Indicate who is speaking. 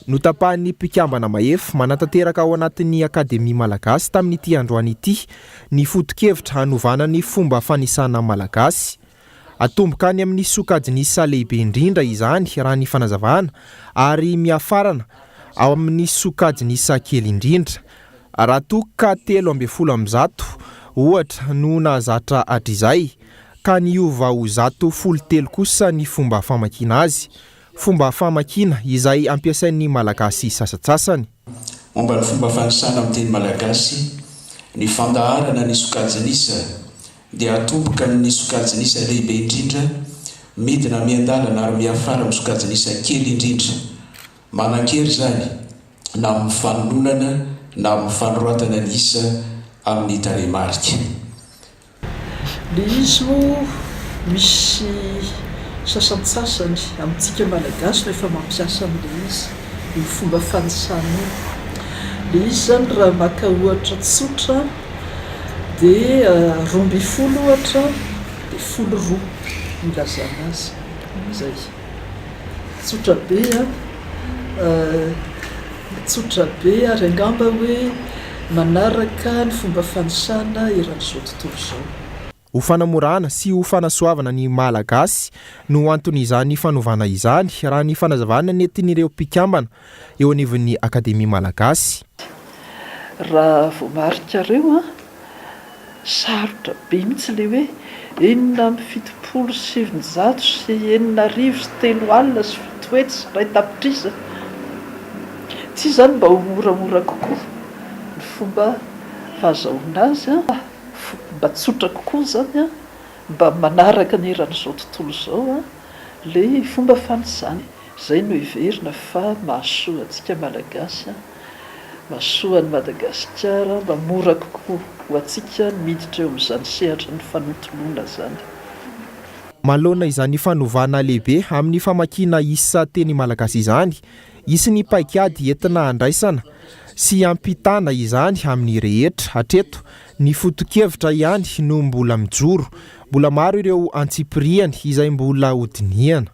Speaker 1: Notapahan'ny mpikambana mahefa manatanteraka ao anatin'ny Akademia Malagasy tamin'ity androany ity ny foto-kevitra hanovana ny fomba fanisana malagasy. Atomboka any amin'ny sokajin'isa lehibe indrindra izany raha ny fanazavana ary miafarana ao amin'ny sokajin'isa kely indrindra. Raha toa ka 113 ohatra no nahazatra hatrizay ka niova ho 113 kosa ny fomba famakiana azy. Fomba famakiana izay ampiasain'ny Malagasy sasantsasany.
Speaker 2: Momba ny fomba fanisana amin'ny teny malagasy, ny fandaharana ny sokajin'isa dia atomboka amin'ny sokajin'isa lehibe indrindra, midina miandalana ary miafara amin'ny sokajin'isa kely indrindra. Manan-kery izany na amin'ny fanononana na amin'ny fanoratana ny isa amin'ny tarehimarika.
Speaker 3: Le izy moa misy sasantsasany amintsika malagasy no efa mampiasa an'le izy, io fomba fanisana io. Le izy zany raha maka ohatra tsotra dia 12 ohatra dia folo roa no ilazana azy, zay. Tsotra be an! Tsotra be ary angamba hoe manaraka ny fomba fanisana eran'izao tontolo izao.
Speaker 1: Ho fanamorana sy ho fanasoavana ny Malagasy no anton'izany fanovana izany, raha ny fanazavana nentin'ireo mpikambana eo anivon'ny Akademia Malagasy.
Speaker 3: Raha voamarikareo an, Sarotra be mihitsy ilay hoe 676,360 ! Tsy izany mba ho moramora kokoa ny fomba fahazahoana azy an, mba tsotra kokoa izany an, mba manaraka ny eran'izao tontolo izao an, ilay fomba fanisana. Izay no heverina fa mahasoa antsika Malagasy an. Mahasoa an'i Madagasikara mba mora kokoa ho antsika ny miditra eo amin'izany sehatry ny fanontoloana izany.
Speaker 1: Manoloana izany fanovana lehibe amin'ny famakiana isa teny malagasy izany, hisy ny paikady entina handraisana sy hampitana izany amin'ny rehetra. Hatreto, ny foto-kevitra ihany no mbola mijoro. Mbola maro ireo antsipiriany izay mbola hodinihana.